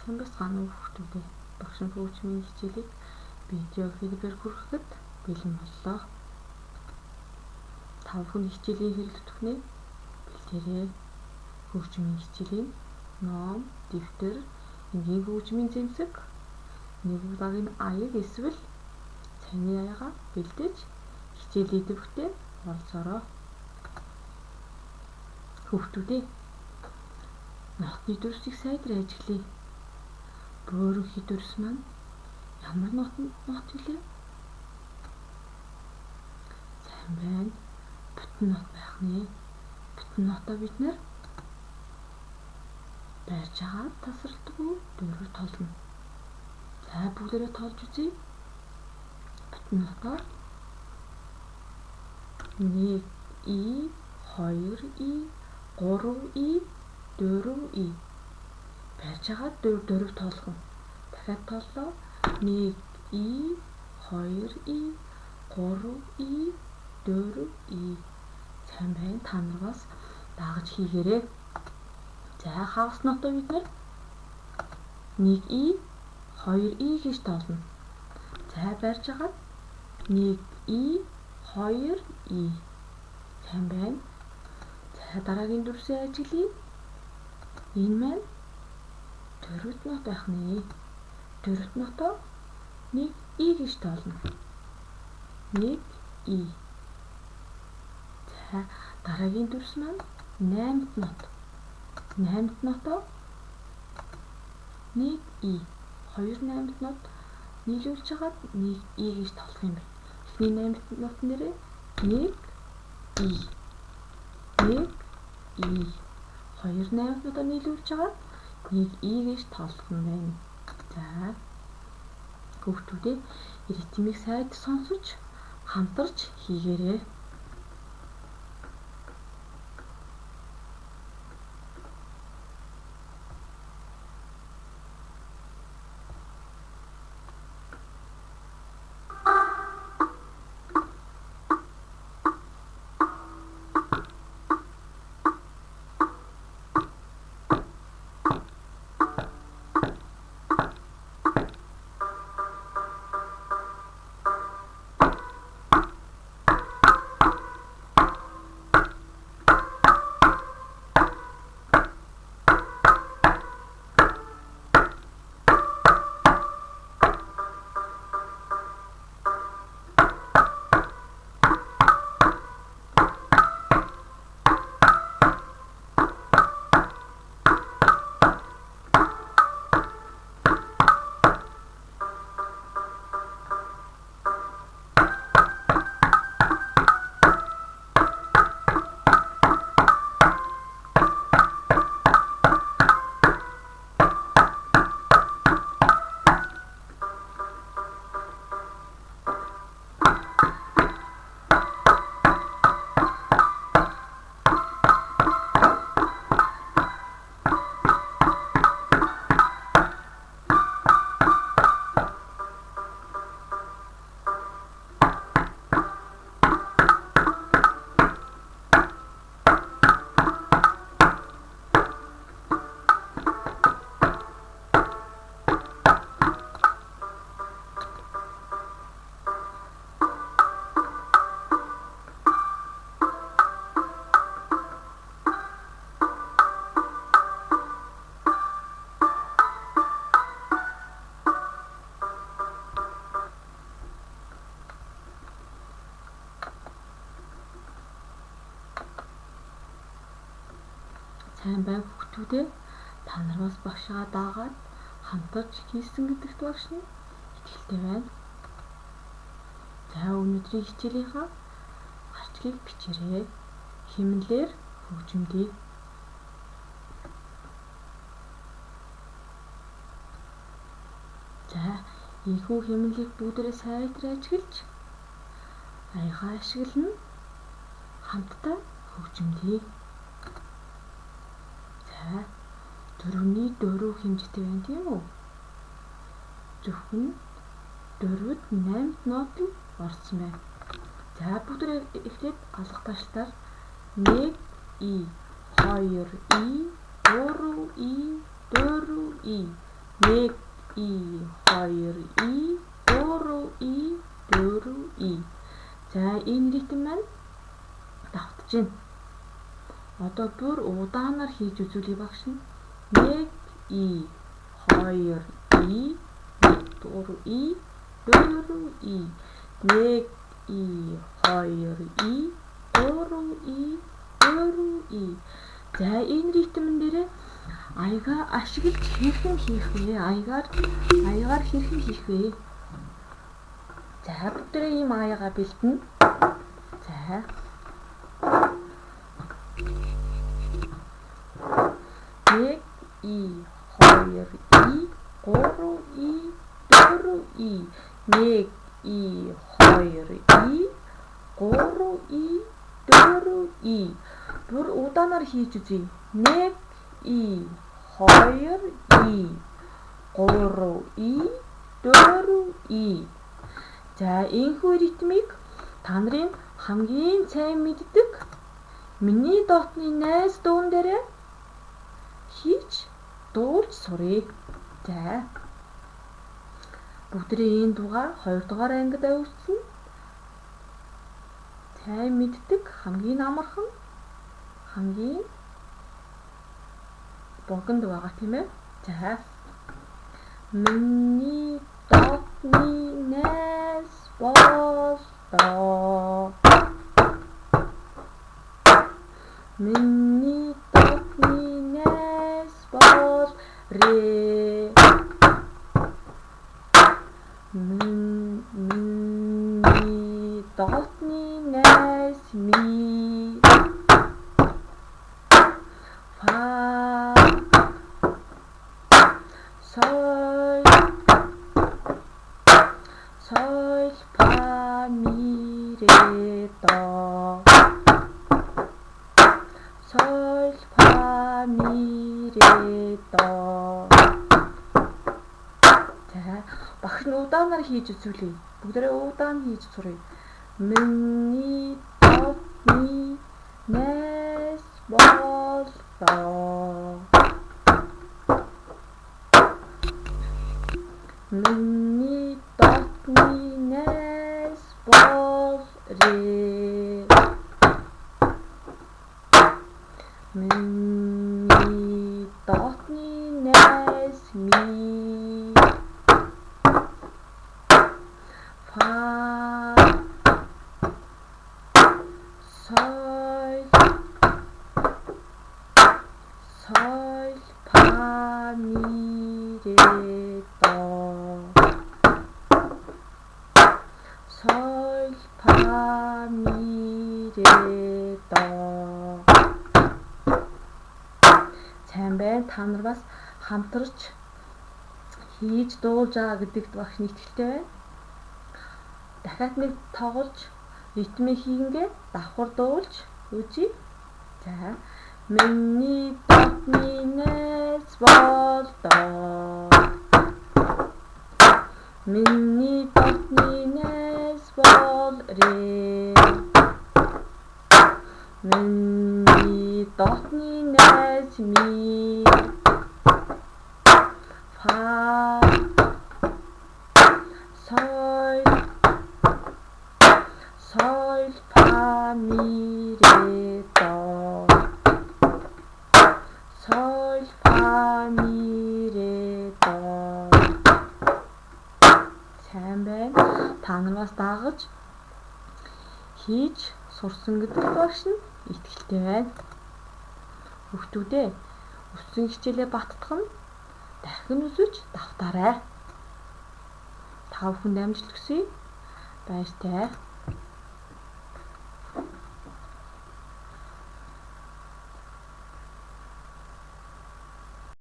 Сайн байцгаана уу хүүхдүүдээ. Багш нь хөгжмийн хичээлийг видео хэлбэрээр хүргэхэд бэлэн боллоо. Та бүхэн хичээлийн хэрэглэх түлхнээ бэлтээрэй. Хөгжмийн хичээлийн ном, дэвтэр, энгийн хөгжмийн зэмсэг, нэг удаагийн аяг эсвэл цайны аягаа бэлдэж хичээлийн төвхтөө оролцоорой. Хүүхдүүдээ, нотны дүрсийг сайтар ажиглая. Буурынхи дүрс маань ямар нот билээ? Сайн байна. Бүтэн нот байх нэ. Бүтэн нотоо бид нэр барьж агаад тасралтгүй дөрөв толно. За, бүгдээрээ толж үзье. Бүтэн нотоор 1 и 2 и 3 и 4 и барьж агаад 4 тоолох нь. Дахиад толлоо. 1 и 2 и 3 и 4 и. Сайн байна. Та нар бас дагаж хийгээрэй. За, хагас нотоо бид нэр 1 и 2 и гэж тоолно. За, барьж агаад 1 и 2 и. Сайн байна. За, дараагийн дүрсээ ажиглая. Энэ маань дөрөвт нот байх нэ. Дөрөвт нотоо 1 и гэж тоолно. 1 и. За, дараагийн дүрс маань 8-т нот. 8-т нотоо 1 и. 2 8-т нот нийлүүлж хагаад 1 и гэж тоолох юм байна. Эхний 8-т нот нэрээ 1 и. 1 и. 2 8-т нотоо нийлүүлж хагаад 1 и гэж тоолох юм байна. За, хүүхдүүдээ ритмийг сайд сонсож хамтарч хийгээрэй. Сайн байна хүүхдүүдээ. Та нар бас багшаа дагаад хамтарч хийсэн гэдэгт багш нь итгэлтэй байна. За, өнөөдрийн хичээлийнхаа гарчгийг бичээрэй. Хэмнэлээр хөгжимдье. За, ийхүү хэмнэлийг бүгдээрээ сайтар ажиглаж аягаа ашиглана. Хамтдаа хөгжимдье. За, 4-ний 4 хэмжээтэй байна тийм үү? Зөвхөн 4-д 8-д нот нь орсон байна. За, бүгдээрээ эхлээд алга ташлаар 1 и 2 и 3 и 4 и. 1 И 2 И 3 И 4 И. За энэ ритм маань давтаж байна. Одоо бүр удаанаар хийж үзүүлье багш нь. 1 И 2 И 3 И 4 И 1 И 2 И 3 И 4 И. За энэ ритмэн дээрээ аяга ашиглаж хэрхэн хийх вэ? Аягаар хэрхэн хийх вэ? За бүгдээрээ ийм аяга бэлдэнэ. За 1 И 2 И 3 И 4 И 1 И 2 И 3 И 4 И. Бүр удаанаар хийж үзье. 1 И 2 И 3 И 4 И. За энэхүү ритмийг та нарын хамгийн сайн мэддэг миний дотны найз дуун дээрээ хийж дуулж суръя. За бүгдээ энэ дугаар 2 дугаар ангид авигдсан. Сайн мэддэг хамгийн амархан хамгийн богинд байгаа тийм ээ. За миний дотны найз бол доо. Миний дотны найз бол ре. Миний дотны найз ми. Фа. Соль. Соль, фа, ми, ре, до. Соль, фа, ми, ре, до. За багш нь удаанаар хийж үзүүлье. Бүгдээрээ удаан хийж суръя. Миний дотны найз бол доо. Миний дотны найз бол ре. Миний дотны найз ми. Фа. Соль. Соль, фа, ми, ре, до. Соль, фа, ми, ре, до. Сайн байна. Та нар бас хамтарч хийж дуулж байгаа гэдэгт багш нь итгэлтэй байна. Дахиад нэг тоглож ритмийг хийнгээ давхар дуулж үзье. За миний дотны найз бол доо. Миний дотны найз бол ре. Миний дотны найз ми. Фа. Соль. Соль, фа, ми, ре, до. Соль, фа, ми, ре, до. Сайн байна. Та нар бас дагаж хийж сурсан гэдэг багш нь итгэлтэй байна. Хүүхдүүдээ өссөн хичээлээ баттгах нь дахин үзэж давтаарай. Та бүхэнд амжилт хүсье. Баяртай.